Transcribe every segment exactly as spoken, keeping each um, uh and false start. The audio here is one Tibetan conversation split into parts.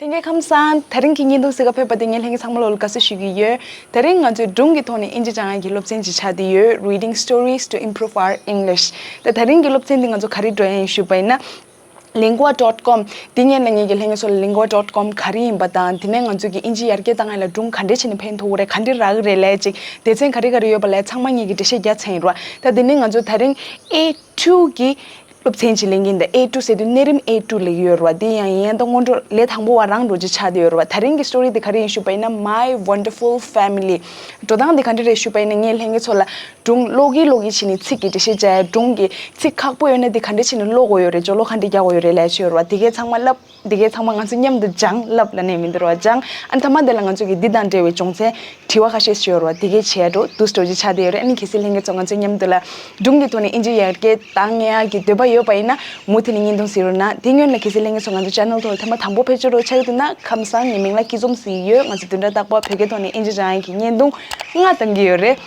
ལྷན་རྒྱས་ཁམས་བཟང་། དེ་རིང་གི་བརྙན་ཐུང་གཟིགས་ག་ཕེབས་པ་དེ་ངས་ལྷན་རྒྱས་ཚང་མ་ལོ་ལ་དགའ་བསུ་ཞུ་གི་ཡོད། དེ་རིང་ང་ཚོས་སྒྲུང་གི་ཐོག་ནས་ཨིན་ཇི་སྦྱང་ཡག་གི་སློབ་ཚན་ཅིག་ཆགས་བསྡད་ཡོད། Reading stories to improve our English. ད་དེ་རིང་གི་སློབ་ཚན་འདི་ང་ཚོ་ག་རེ་འགྲོ་ཡ་ཡིན་ཞུས་པ་ཡིན་ན། lingua dot com། དེ་སྔོན་ལ་ངེད་ཀྱི་ལྷན་རྒྱས་ཚོ་ལ་lingua dot com ག་རེ་ཡིན་པ་དང་། དེ་ནས་ང་ཚོ་གི་ཨིན་ཇི་ཡར་རྒྱས་བཏང་ཡ་ལ་སྒྲུང་ག་འདྲས་བྱས་ནས་ཕན་ཐོགས་ཀྱི་རེད། ག་འདྲས་རག་གི་རེད་ལབ་ཅིག། སྡེ་ཚན་ག་རེ་ག་རེ་ཡོད་པ་ལ་ཚང་མ་ངེད་ཀྱིས་འགྲེལ་བཤད་རྒྱག་ཚར་ཡིན་ར། ད་དེ་ནས་ང་ཚོ་དེ་རིང་A two གི་སློབ་ཚན་ཅིག་ལེན་གྱི་ཡིན། ད་A two ཟེར་དུས་གནས་རིམ་A two ལབ་ཀྱི་ཡོད་ར། དེ་ཡང་ཡིན་ཡང་ད་སྔོན་འགྲོ་ལས་དང་པོ་བ་རང་འགྲོ་ཅིག་ཆགས་བསྡད་ཡོད་ར། ད་རིང་གི་story དེ་ག་རེ་ཡིན་ཞུས་པ་ཡིན་ན། My Wonderful Family། འགྲོ་སྟངས་དེ་ག་འདྲས་རེད་ཞུས་པ་ཡིན་ན། ངས་ལྷན་རྒྱས་ཚོ་ལ་སྒྲུང་ཀློག་གིན་ཀློག་གིན་བྱས་ནས་ཚིག་གི་འགྲེལ་བཤད་རྒྱག་ཡ། སྒྲུང་གི་ཚིག་ཁག་པོ་ཡོད་ན་དེ་ག་འདྲས་བྱས་ནས་ཀློག་དགོས་ཡོད་རེད། སྦྱོར་ཀློག་ག་འདྲས་རྒྱག་དགོས་ཡོད་རེད་ལབ་ཡ་ཅིག་ཡོད་ར། དེ་གས་ཚང་མ་ལབ། དེ་གས་ཚང་མ་ང་ཚོ་མཉམ་དུ་སྦྱང་། ལབ་ལབ་ནས་མི་འདུག་ར། སྦྱང་། ཨ་ནི་མཐའ་མ་དེ་ལ་ང་ཚོ་གི་འདི་དང་འབྲེལ་བའི་སྦྱོང་ཚན་དྲི་བ་ཁ་ཤས་ཤིག་ཡོད་ར། དེ་གས་བྱེད་ཡ་འགྲོ་འདུག་སེ་འགྲོ་ཅིག་ཆགས་བསྡད་ཡོད་རེད། ཨ་ནི་གལ་སྲིད་ལྷན་རྒྱས་ཚོ་ང་ཚོ་མཉམ་དུ་ལ་སྒྲུང་གི་ཐོག་ནས་ཨིན་ཇི་ཡར་རྒྱས་བཏང་ཡག་གི་འདོད་པ་ཡོད་པ་ཡིན་ན་མུ་མཐུད་ནས་བརྙན་ཐུང་གཟིགས་རོགས་གནང་། དེ་སྔོན་ལ་གལ་སྲིད་ལྷན་རྒྱས་ཚོ་ང་ཚོ་channel ཐོག་ལ་ཐེངས་མ་དང་པོ་ཕེབས་བྱུང་རོགས་ཆགས་ཀྱི་འདུག་ན། ཁམས་བཟང་། ངའི་མིང་ལ་སྐྱིད་འཛོམས་ཟེར་གྱི་ཡོད། ང་ཚོ་བདུན་ཕྲག་རྟག་པར་བོད་སྐད་ཐོག་ནས་ཨིན་ཇི་སྦྱང་ཡག་གི་བརྙན་ཐུང་ལྔ་བཏང་གི་ཡོད་རེད།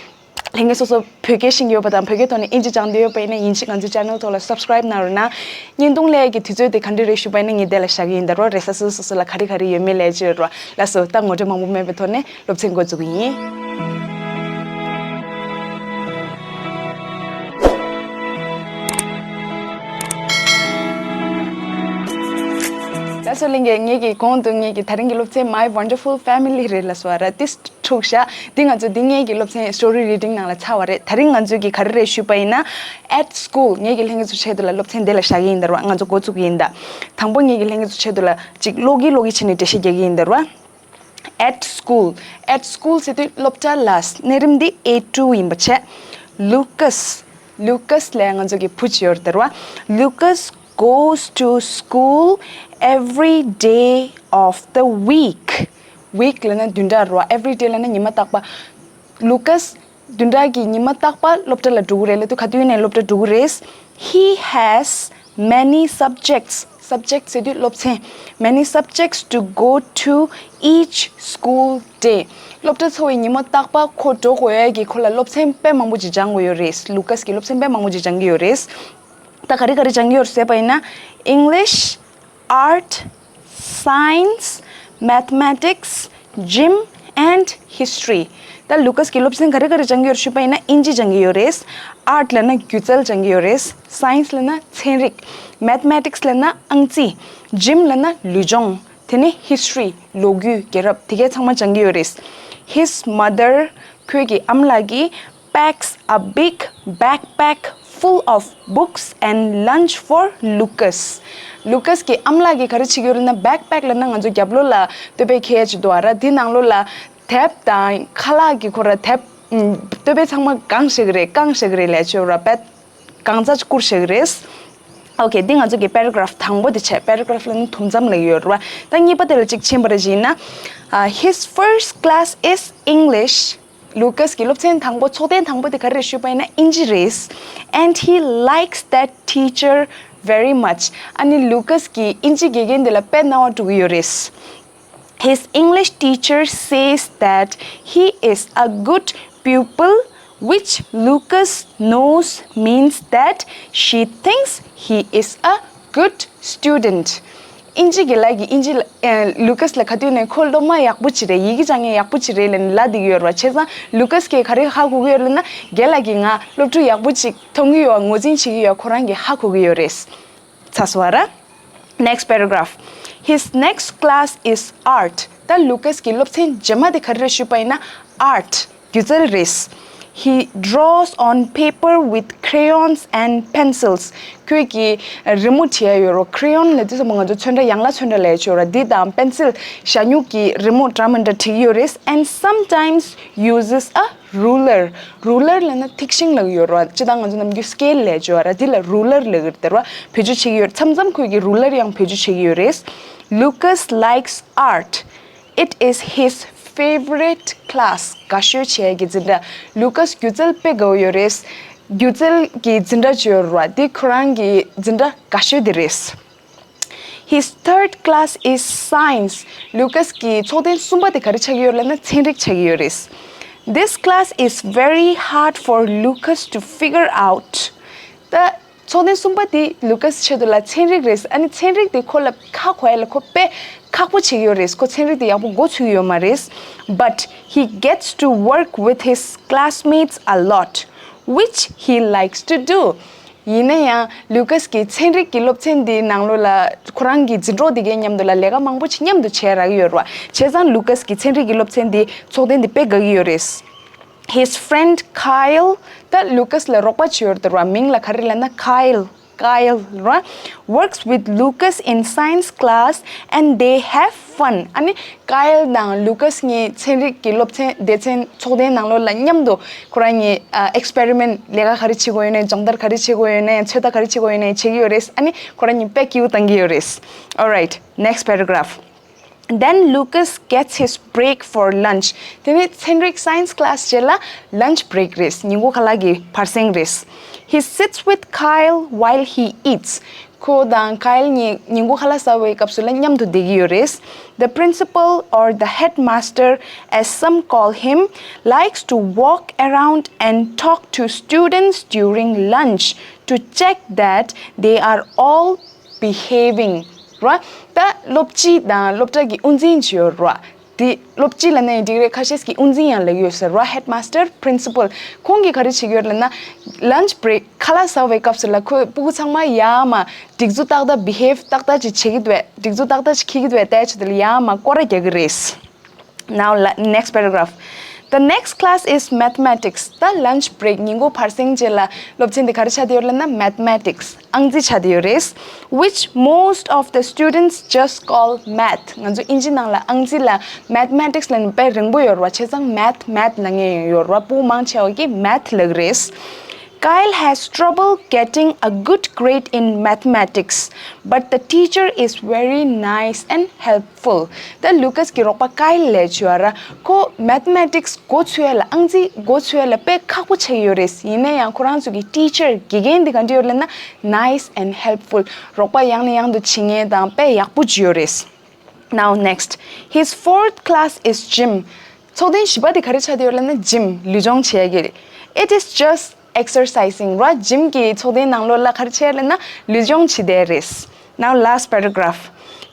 ལྷན་རྒྱས་སོ་སོ་བོད་སྐད་ཤེས་ཀྱི་ཡོད་པ་དང་བོད་སྐད་ཐོག་ནས་ཨིན་ཇི་སྦྱང་འདོད་ཡོད་པ་ཡིན་ན། ཡིན་གཅིག་ང་ཚོའི་channel ཐོག་ལ་subscribe གནང་རོགས་གནང་། བརྙན་ཐུང་ལས་ཀྱི་དུས་ཚོད་དེ་ག་འདྲས་རེད་ཞུས་པ་ཡིན་ན་ངས་དེ་ལ་བཞག་གི་ཡིན། ད་རོགས་རེས་གཟའ་སོ་སོ་སོ་ལ་ག་རེ་ག་རེ་ཡོད་མེད་ལབ་ཡ་ཅིག་ཡོད་ར། ལགས་སོ། ད་ངོ་སྤྲོད་མང་པོ་མེད་པའི་ཐོག་ནས་སློབ་ཚན་འགོ་འཛུགས་ཀྱི་ཡིན། ལགས་སོ་ལྷན་རྒྱས། ངེད་ཀྱི་གོང་དུ་ངེད་ཀྱི་ད་རིང་གི་སློབ་ཚན་My Wonderful Family རེད་ལབ་སོང་བ་ར། ཏིས་འཁྲུག་ཤག། འདི་ང་ཚོ་འདི་སྔོན་གྱི་སློབ་ཚན་story reading ནང་ལ་ཚར་བ་རེད། ད་རིང་ང་ཚོ་གི་ག་རེ་རེད་ཞུས་པ་ཡིན་ན། At school། ངེད་ཀྱི་ལྷན་རྒྱས་ཚོ་ཆེད་དུ་ལ་སློབ་ཚན་འདི་ལ་བཞག་གི་ཡིན་ད་ར། ང་ཚོ་འགོ་བཙུགས་ཀྱི་ཡིན་ད། དང་པོ་ངེད་ཀྱི་ལྷན་རྒྱས་ཚོ་ཆེད་དུ་ལ་ཅིག་ཀློག་གིན་ཀློག་གིན་བྱས་ནས་འགྲེལ་བཤད་རྒྱག་གི་ཡིན་ད་ར། At school། At school ཟེར་དུས་སློབ་གྲྭ་ལ། གནས་རིམ་འདི་A two ཡིན་པ་བྱས། Lucas། Lucas ལབ་ཡ་ང་ཚོ་གི་བུ་ཅིག་ཡོད་རེད་ད་ར། Lucas goes to school every day of the week. Week ལབ་ན་བདུན་ཕྲག་རེད་བ། Every day ལབ་ན་ཉི་མ་རྟག་པར། Lucas བདུན་ཕྲག་གི་ཉི་མ་རྟག་པར་སློབ་གྲྭ་ལ་འགྲོ་གི་རེད་ལབ་དུས་ག་དུས་ནས་སློབ་གྲྭ་འགྲོ་གི་རེད། He has many subjects. Subjects ཟེར་དུས་སློབ་ཚན། Many subjects to go to each school day. སློབ་གྲྭ་འཚོགས་པའི་ཉི་མ་རྟག་པར་ཁོ་འགྲོ་དགོས་ཡས་ཀྱི་ཁོ་ལ་སློབ་ཚན་དཔེ་མང་པོ་ཅིག་སྦྱང་དགོས་ཡོད་རེད། Lucas གིས་སློབ་ཚན་དཔེ་མང་པོ་ཅིག་སྦྱང་གི་ཡོད་རེད། ད་ག་རེ་ག་རེ་སྦྱང་གི་ཡོད་རེད་ཟེར་བ་ཡིན་ན། English, art, science, mathematics, gym and history. ད་Lucas གིས་སློབ་ཚན་ག་རེ་ག་རེ་སྦྱང་གི་ཡོད་རེད་ཞུས་པ་ཡིན་ན། ཨིན་ཇི་སྦྱང་གི་ཡོད་རེད། Art ལབ་ན་སྒྱུ་རྩལ་སྦྱང་གི་ཡོད་རེད། Science ལབ་ན་ཚན་རིག། Mathematics ལབ་ན་ཨང་རྩིས། Gym ལབ་ན་ལུས་སྦྱོང་། དེ་ནས་history ལོ་རྒྱུས་རྒྱལ་རབས་དེ་གས་ཚང་མ་སྦྱང་གི་ཡོད་རེད། His mother ཁོའི་གི་ཨ་མ་ལགས་ཀྱིས packs a big backpack full of books and lunch for Lucas. Lucas གི་ཨ་མ་ལགས་ཀྱིས་ག་རེ་བྱེད་ཀྱི་ཡོད་རེད་ན། backpack ལབ་ན་ང་ཚོ་རྒྱབ་ལོགས་ལ་སྟོད་པའི་འཁྱེར་ཡ་ཅིག་འདུག་ཨ་ར། དེ་ནང་ལོགས་ལ་དེབ་དང་ཁ་ལག་གི་ཁོ་ར་དེབ། ཨམ། སྟོད་པའི་ཚང་མ་གང་བཞག་གི་རེད། བཀང་བཞག་གི་རེད་ལབ་ཡ་ཅིག་ཡོད་ར། པད་གང་ཚ་བསྐུར་བཞག་གི་རེད། Okay འདི་ང་ཚོ་གི་paragraph དང་པོ་དེ་བྱས། Paragraph ལབ་ན་དུམ་མཚམས་ལབ་ཀྱི་ཡོད་རེད་བ། ད་གཉིས་པ་དེ་ལ་གཅིག་ཕྱིན་པ་རེད་ཅེ་ན། Uh, his first class is English. Lucas གི་སློབ་ཚན་དང་པོ། ཚོགས་ཐེངས་དང་པོ་དེ་ག་རེ་རེད་ཞུས་པ་ཡིན་ན་ཨིན་ཇི་རེད། And he likes that teacher very much. ཨ་ནི་Lucas གིས་ཨིན་ཇི་དགེ་རྒན་དེ་ལ་དཔེ་སྣང་བ་འགྲོ་གི་ཡོད་རེད། His English teacher says that he is a good pupil, which Lucas knows means that she thinks he is a good student. ཨིན་ཇི་དགེ་ལགས་ཀྱིས་ཨིན་ཇི་ལ། ཨེ། Lucas ལ་ག་དུས་ནས་ཁོ་སློབ་མ་ཡག་པོ་ཅིག་རེད། ཡི་གེ་སྦྱང་མཁན་ཡག་པོ་ཅིག་རེད་ལབ་ནས་ལབ་བསྡད་ཀྱི་ཡོད་རེད་བ། བྱས་ཙང་Lucas གིས་ག་རེ་ཧ་གོ་གི་ཡོད་རེད་ན། རྒན་ལགས་ཀྱིས་ང་སློབ་ཕྲུག་ཡག་པོ་ཅིག་མཐོང་གི་ཡོད་པ་ངོས་འཛིན་བྱེད་ཀྱི་ཡོད་པ་ཁོ་རང་གིས་ཧ་གོ་གི་ཡོད་རེད། ཚར་སོང་བ་ར། Next paragraph. His next class is art. ད་Lucas གི་སློབ་ཚན་རྗེས་མ་དེ་ག་རེ་རེད་ཞུས་པ་ཡིན་ན་art སྒྱུ་རྩལ་རེད། He draws on paper with crayons and pencils. ཁོས་ཀྱིས་རི་མོ་བྲིས་ཡ་ཡོད་རོ། Crayon ལབ་དུས་ཙམ་པ་ང་ཚོ་ཚོན་ཁྲ་ཡང་ལ་ཚོན་ཁྲ་ལབ་ཡ་ཡོད་ར། འདི་དང་པེན་སིལ་ཞ་སྨྱུག་གི་རི་མོ་འདྲ་མི་འདྲ་བྲིས་ཀྱི་ཡོད་རེད། And sometimes uses a ruler. Ruler ལབ་ན་ཐིག་ཤིང་ལབ་ཀྱི་ཡོད་རེད་བ། སྤྱིར་བཏང་ང་ཚོ་ནམ་རྒྱུན་scale ལབ་ཀྱི་ཡོད་ར། འདི་ལ་ruler ལབ་ཀྱི་རེད་བ། བེད་སྤྱོད་བྱེད་ཀྱི་ཡོད་རེད། མཚམས་མཚམས་ཁོས་ཀྱིས་ruler ཡང་བེད་སྤྱོད་བྱེད་ཀྱི་ཡོད་རེད། Lucas likes art. It is his favorite class. དགའ་ཤོས་བྱས་ཀྱི་འཛིན་གྲྭ། Lucas སྒྱུ་རྩལ་དཔེ་དགའ་བོ་ཡོད་རེད། སྒྱུ་རྩལ་གྱི་འཛིན་གྲྭ་ཅིག་ཡོད་རེད་བ། འདི་ཁོ་རང་གི་འཛིན་གྲྭ་དགའ་ཤོས་དེ་རེད། His third class is science. Lucas གི་ཚོགས་ཐེངས་གསུམ་པ་དེ་ག་རེ་ཆགས་ཀྱི་ཡོད་ལབ་ན་ཚན་རིག་ཆགས་ཀྱི་ཡོད་རེད། This class is very hard for Lucas to figure out. ད་ཚོགས་ཐེངས་གསུམ་པ་དེ་Lucas ཆེད་དུ་ལ་ཚན་རིག་རེད། ཨ་ནི་ཚན་རིག་དེ་ཁོ་ལ་ཧ་གོ་ཡ་ལ་ཁོ་དཔེ་ ཁག་པོ་བྱེད་ཀྱི་ཡོད་རེད། ཁོ་ཚན་རིག་དེ་ཡག་པོ་འགོ་ཚུགས་ཀྱི་ཡོད་མ་རེད། But he gets to work with his classmates a lot, which he likes to do. ཡིན་ན་ཡང་ལུ་ཀཱས་ཀྱིས་ཚན་རིག་གི་སློབ་ཚན་འདིའི་ནང་ལོགས་ལ་ཁོ་རང་གི་འཛིན་གྲོགས་དེ་གའི་མཉམ་དུ་ལ་ལས་ཀ་མང་པོ་ཅིག་མཉམ་དུ་བྱས་རག་གི་ཡོད་རེད་བ། བྱས་ཙང་ལུ་ཀཱས་ཀྱིས་ཚན་རིག་གི་སློབ་ཚན་འདི་ཚོགས་ཐེངས་འདི་དཔེ་དགའ་གི་ཡོད་རེད། His friend Kyle, ད་ལུ་ཀཱས་ལ་རོགས་པ་བྱེད་ཡོད་རེད་བ། མིང་ལ་ག་རེ་ལབ་ན་Kyle, Kyle ར། Works with Lucas in science class and they have fun. ཨ་ནི་Kyle དང་ལུ་ཀཱས་གཉིས་ཚན་རིག་གི་སློབ་ཚན་སྡེ་ཚན་ཚོགས་ཐེངས་ནང་ལོགས་ལ་མཉམ་དུ་ཁོ་རང་གཉིས་ཨ་experiment ལས་ཀ་ག་རེ་བྱེད་དགོས་ཡོད་ན། སྦྱོང་བརྡར་ག་རེ་བྱེད་དགོས་ཡོད་ན། ཚོད་ལྟ་ག་རེ་བྱེད་དགོས་ཡོད་ན་བྱེད་ཀྱི་ཡོད་རེད། ཨ་ནི་ཁོ་རང་གཉིས་དཔེ་སྐྱིད་པོ་བཏང་གི་ཡོད་རེད། Alright, next paragraph. Then Lucas gets his break for lunch. དེ་ནས་ཚན་རིག་science class རྗེས་ལ་lunch break རེད། ཉིན་གུང་ཁ་ལག་གི་བར་གསེང་རེད། He sits with Kyle while he eats. ཁོ་དང་Kyle གཉིས་ཉིན་གུང་ཁ་ལག་ཟ་བའི་སྐབས་སུ་ལ་མཉམ་དུ་བསྡད་ཀྱི་ཡོད་རེད། The principal, or the headmaster as some call him, likes to walk around and talk to students during lunch to check that they are all behaving ར། ད་སློབ་སྤྱི་དང་སློབ་གྲྭ་གི་དབུ་འཛིན་ཅིག་ཡོད་ར། དེ་སློབ་སྤྱི་ལབ་ན་ཡང་འགྲིག་རེད། ཁ་ཤས་ཀྱིས་དབུ་འཛིན་ཡང་ལབ་ཡོད་ཟེར་ར། Headmaster, principal ཁོང་གིས་ག་རེ་བྱེད་ཀྱི་ཡོད་ལབ་ན། Lunch break ཁ་ལག་ཟ་བའི་སྐབས་སུ་ལ་ཁོས་སྤུ་གུ་ཚང་མ་ཡར་མར་སྒྲིག་འཛུགས་ཏག་ཏག་behave ཏག་ཏག་ཅིག་བྱེད་ཀྱི་འདུག་བས། སྒྲིག་འཛུགས་ཏག་ཏག་ཅིག་འཁྱེར་གྱི་འདུག་བས་བལྟས་བྱས་དེ་ལ་ཡར་མར་སྐོར་ར་རྒྱག་གི་རེད། Now, le- next paragraph. The next class is mathematics. ད་lunch break ཉིན་གུང་བར་གསེང་རྗེས་ལ་སློབ་ཚན་དེ་ག་རེ་ཆགས་བསྡད་ཡོད་ལབ་ན་mathematics ཨང་རྩིས་ཆགས་བསྡད་ཡོད་རེད། Which most of the students just call math. ང་ཚོ་ཨིན་ཇི་ནང་ལ་ཨང་རྩིས་ལ་mathematics ལབ་ནས་དཔེ་རིང་པོ་ཡོད་རེད་བ། བྱས་ཙང་math, math ལབ་མཁན་ཡང་ཡོད་རེད་བ། སྤུ་གུ་མང་ཆེ་བ་གིས་math ལབ་ཀྱི་རེད། Kyle has trouble getting a good grade in mathematics, but the teacher is very nice and helpful. ད་ལུ་ཀཱས་ཀྱི་རོགས་པ་Kyle ལབ་ཅིག་ཡོད་ར། ཁོ་mathematics འགོ་ཚུགས་ཡ་ལ་ཨང་རྩིས་འགོ་ཚུགས་ཡ་ལ་དཔེ་ཁག་པོ་ཆགས་ཡོད་རེད། ཡིན་ན་ཡང་ཁོ་རང་ཚོ་གི་teacher དགེ་རྒན་འདི་ག་འདྲ་ཡོད་ལབ་ན་nice and helpful རོགས་པ་ཡང་ནས་ཡང་དུ་བྱེད་མཁན་དང་དཔེ་ཡག་པོ་ཅིག་ཡོད་རེད། Now next, his fourth class is gym. ཚོགས་ཐེངས་བཞི་པ་དེ་ག་རེ་ཆགས་བསྡད་ཡོད་ལབ་ན་gym ལུས་སྦྱོང་བྱེད་ཡ་གི་རེད། It is just exercising ར། gym གི་ཚོགས་ཐེངས་ནང་ལོགས་ལ་ག་རེ་བྱས་ལབ་ན་ལུས་སྦྱོང་བྱེད་བསྡད་རེད། Now last paragraph.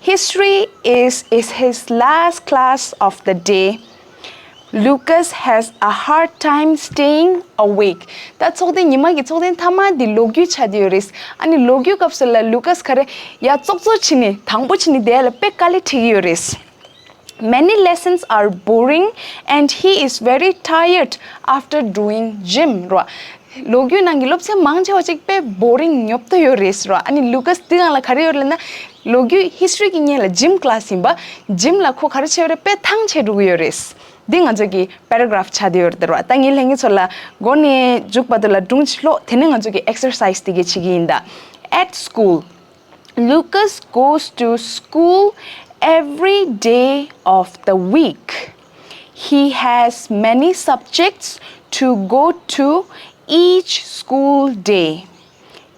History is, is his last class of the day. Lucas has a hard time staying awake. ད་ཚོགས་ཐེངས་ཉི་མ་གི་ཚོགས་ཐེངས་མཐའ་མ་འདི་ལོ་རྒྱུས་ཆགས་བསྡད་ཡོད་རེད། ཨ་ནི་ལོ་རྒྱུས་སྐབས་སུ་ལ་ལུ་ཀཱས་ག་རེ་ཡ་ཙོག་ཙོག་བྱས་ནས་དང་པོ་བྱས་ནས་བསྡད་ཡ་ལ་དཔེ་དཀའ་ལས་འཕྲད་ཀྱི་ཡོད་རེད། Many lessons are boring and he is very tired after doing gym ར། ལོ་རྒྱུས་ནང་གི་སློབ་ཚན་མང་ཆེ་བ་ཅིག་དཔེ་boring ཉོབ་ཏོ་ཡོད་རེད་ར། ཨ་ནི་ལུ་ཀཱས་འདི་སྒང་ལ་ག་རེ་ཡོད་ལབ་ན། ལོ་རྒྱུས་history གི་སྔོན་ལ་gym class ཡིན་པ། gym ལ་ཁོ་ག་རེ་བྱས་ཡོད་རེད། དཔེ་ཐང་ཆད་འགྲོ་གི་ཡོད་རེད། འདི་ང་ཚོ་གི་paragraph ཆགས་བསྡད་ཡོད་རེད་ར། ད་ངའི་ལྷན་རྒྱས་ཚོ་ལ་འགོ་ནས་མཇུག་བར་དུ་ལ་སྒྲུང་ཅིག་ཀློག་དེ་ནས་ང་ཚོ་གི་exercise དེ་གས་བྱེད་ཀྱི་ཡིན་ད། At school, Lucas goes to school every day of the week. He has many subjects to go to each school day: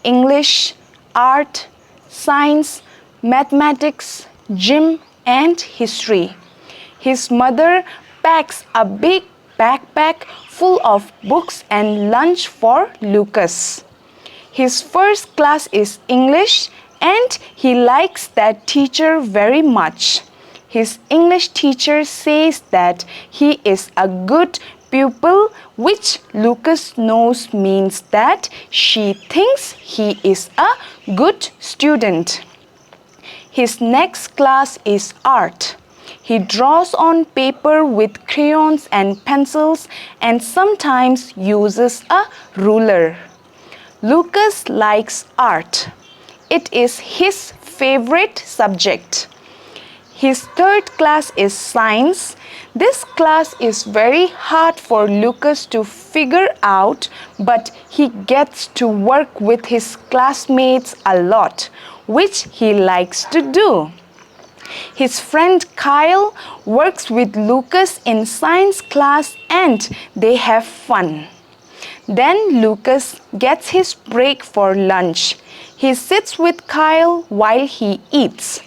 English, art, science, mathematics, gym, and history. His mother packs a big backpack full of books and lunch for Lucas. His first class is English, and he likes that teacher very much. His English teacher says that he is a good pupil, which Lucas knows means that she thinks he is a good student. His next class is art. He draws on paper with crayons and pencils and sometimes uses a ruler. Lucas likes art. It is his favorite subject. His third class is science. This class is very hard for Lucas to figure out, but he gets to work with his classmates a lot, which he likes to do. His friend Kyle works with Lucas in science class and they have fun. Then Lucas gets his break for lunch. He sits with Kyle while he eats.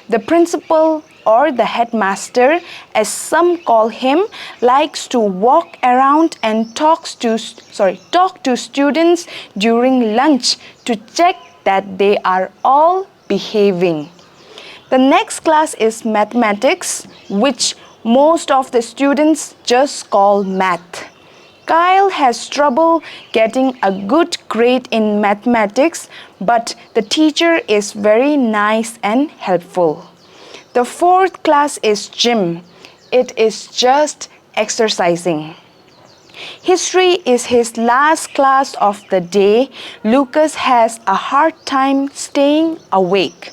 The principal, or the headmaster, as some call him, likes to walk around and talks to, sorry, talk to students during lunch to check that they are all behaving. The next class is mathematics, which most of the students just call math. Kyle has trouble getting a good grade in mathematics, but the teacher is very nice and helpful. The fourth class is gym. It is just exercising. History is his last class of the day. Lucas has a hard time staying awake.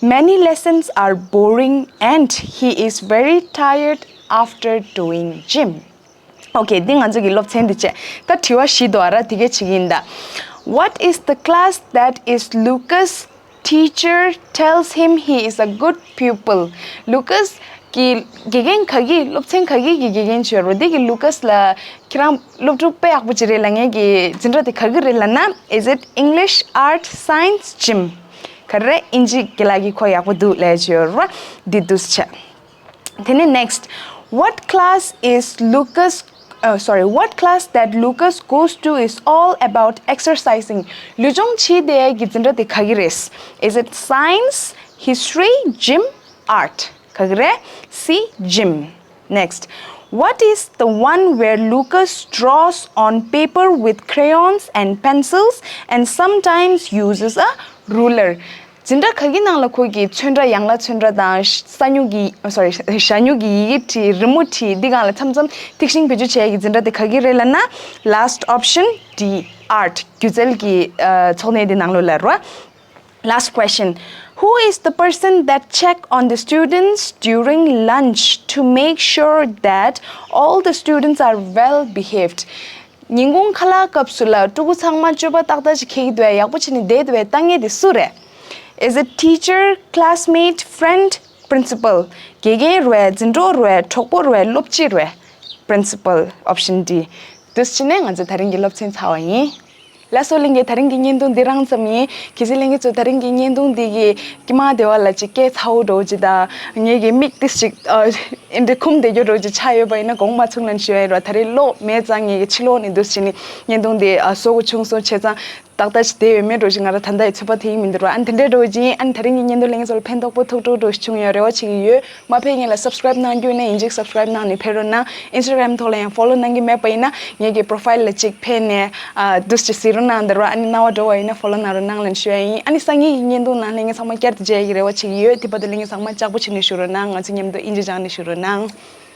Many lessons are boring and he is very tired after doing gym. Okay, འདི་ང་ཚོ་གི་སློབ་ཚན་འདི་བྱས། ད་དྲི་བ་བཞི་འདུག་ཨ་ར། དེ་གས་བྱེད་ཀྱི་ཡིན་ད། What is the class that is Lucas teacher tells him he is a good pupil? Lucas གི་དགེ་རྒན་ག་གི་སློབ་ཚན་ག་གི་གི་དགེ་རྒན་བྱོས་རོ། འདི་གི་Lucas ལ་ཁྱེད་རང་སློབ་ཕྲུག་དཔེ་ཡག་པོ་ཅིག་རེད་ལབ་མཁན་གི་འཛིན་གྲྭ་དེ་ག་གི་རེད་ལབ་ན། Is it English, Art, Science, Gym? ག་རེ། ཨིན་ཇི་དགེ་ལགས་ཀྱིས་ཁོ་ཡག་པོ་འདུག་ལབ་བྱོས་རོ། འདི་འདུག་སེ་བྱས། དེ་ནས་next, what class is Lucas, uh, sorry, what class that Lucas goes to is all about exercising. ལུས་སྦྱོང་བྱེད་བསྡད་ཀྱི་འཛིན་གྲྭ་དེ་ག་གི་རེད། Is it science, history, gym, art? ག་གི་རེད། C, gym. Next, what is the one where Lucas draws on paper with crayons and pencils and sometimes uses a ruler? འཛིན་གྲྭ་ག་གི་ནང་ལ་ཁོ་གིས་ཚོན་ཁྲ། ཡང་ལ་ཚོན་ཁྲ་དང་། ས་སྨྱུག་གི་sorry ཞ་སྨྱུག་གི་ཡི་གེ་བྲིས། རི་མོ་བྲིས། འདི་སྒང་ལ་མཚམས་མཚམས་ཐིག་ཤིང་བེད་སྤྱོད་བྱེད་ཡ་གི་འཛིན་གྲྭ་དེ་ག་གི་རེད་ལབ་ན། Last option, D, art. སྒྱུ་རྩལ་གྱི་ཚོགས་གནས་འདི་ནང་ལོགས་ལ་རོ། Last question. Who is the person that check on the students during lunch to make sure that all the students are well behaved? ཉིན་གུང་ཁ་ལག་སྐབས་སུ་ལ་ཕྲུ་གུ་ཚང་མ་སྤྱོད་པ་ཏག་ཏག་ཅིག་འཁྱེར་གྱི་འདུག་ཡ། ཡག་པོ་བྱས་ནས་བསྡད་འདུག་ཡ་ལྟ་མཁན་དེ་སུ་རེད། Is it teacher, classmate, friend, principal? དགེ་རྒན་རེད། འཛིན་གྲོགས་རེད། གྲོགས་པོ་རེད། སློབ་སྤྱི་རེད། Principal, option D. འདུག་སེ་བྱས་ནས་ང་ཚོ་དེ་རིང་གི་སློབ་ཚན་ཚར་བ་ཡིན། ལགས་སོ། ལྷན་རྒྱས། དེ་རིང་གི་བརྙན་ཐུང་འདི་རང་ཙམ་ཡིན། གལ་སྲིད་ལྷན་རྒྱས་ཚོ་དེ་རིང་གི་བརྙན་ཐུང་འདི་གིས་ཀྱེ་མ་བདེ་བ་ལ་ཅིག་སྐད་ཚ་བོ་འདྲ་བོ་ཅིག་དང་། ངེད་ཀྱི་མིག་ཏིས་ཅིག་ཨ་འདི་འཁུམ་བསྡད་རྒྱུ་འདྲ་བོ་ཅིག་ཆགས་ཡོད་པ་ཡིན་ན་དགོངས་པ་མ་ཚོམ་ལབ་ཞུ་ཡ་ཡིན་རོ། ད་རེས་གློག་མེད་ཙང་ངེད་ཀྱི་ཕྱི་ལོགས་ནས་འདུག་སེ་བྱས་ནས་བརྙན་ཐུང་འདི་ཨ་བཟོ་དགོས་བྱུང་སོང་། བྱས་ཙང་ཏག་ཏག་ཅིག་བསྡད་ཡོད་མེད་འདྲ་བོ་ཅིག་ང་རང་ད་ལྟ་ཡི་ཚོད་དཔག་དེ་ཡིན་མི་འདུག་རོ། ཨ་ནི་དེ་འདྲའི་འདྲ་བོ་ཅིག་ཡིན། ཨ་ནི་དེ་རིང་གི་བརྙན་ཐུང་ལྷན་རྒྱས་ཚོ་ལ་ཕན་ཐོགས་པོ་ཐུགས་སྤྲོ་འདྲ་བོ་ཞིག་བྱུང་ཡོད་རེ་བ་བྱེད་ཀྱི་ཡོད། མ་ཕེབས་སྔོན་ལ་subscribe གནང་རྒྱུ་ཡིན་ན་ཡིན་གཅིག་subscribe གནང་ནས་ཕེབས་རོགས་གནང་། Instagram ཐོག་ལ་ཡང་follow གནང་གི་མེད་པ་ཡིན་ན་ངེད་ཀྱི་profile ལ་གཅིག་ཕེབས་ནས་ཨ་འདུག་སེ་གཟིགས་རོགས་གནང་། དེ་རུ་ཨ་ནི་རྣ་བ་འགྲོ་བ་ཡིན་ན་follow གནང་རོགས་གནང་ལབ་ཞུ་ཡ་ཡིན། ཨ་ནི་སང་ཉིན་གྱི་བརྙན་ཐུང་ནང་ལྷན་རྒྱས་ཚང་མ་བསྐྱར་དུ་མཇལ་ཡ་གི་རེ་བ་བྱེད་ཀྱི་ཡོད། དེ་བར་དུ་ལྷན་རྒྱས་ཚང་མ་ལྕགས་པོ་བྱས་ནས་བཞུགས་རོགས་གནང་། ང་ཚོ་མཉམ་དུ་དབྱིན་ཇི་སྦྱངས་ནས་བཞུགས་རོགས་གནང་།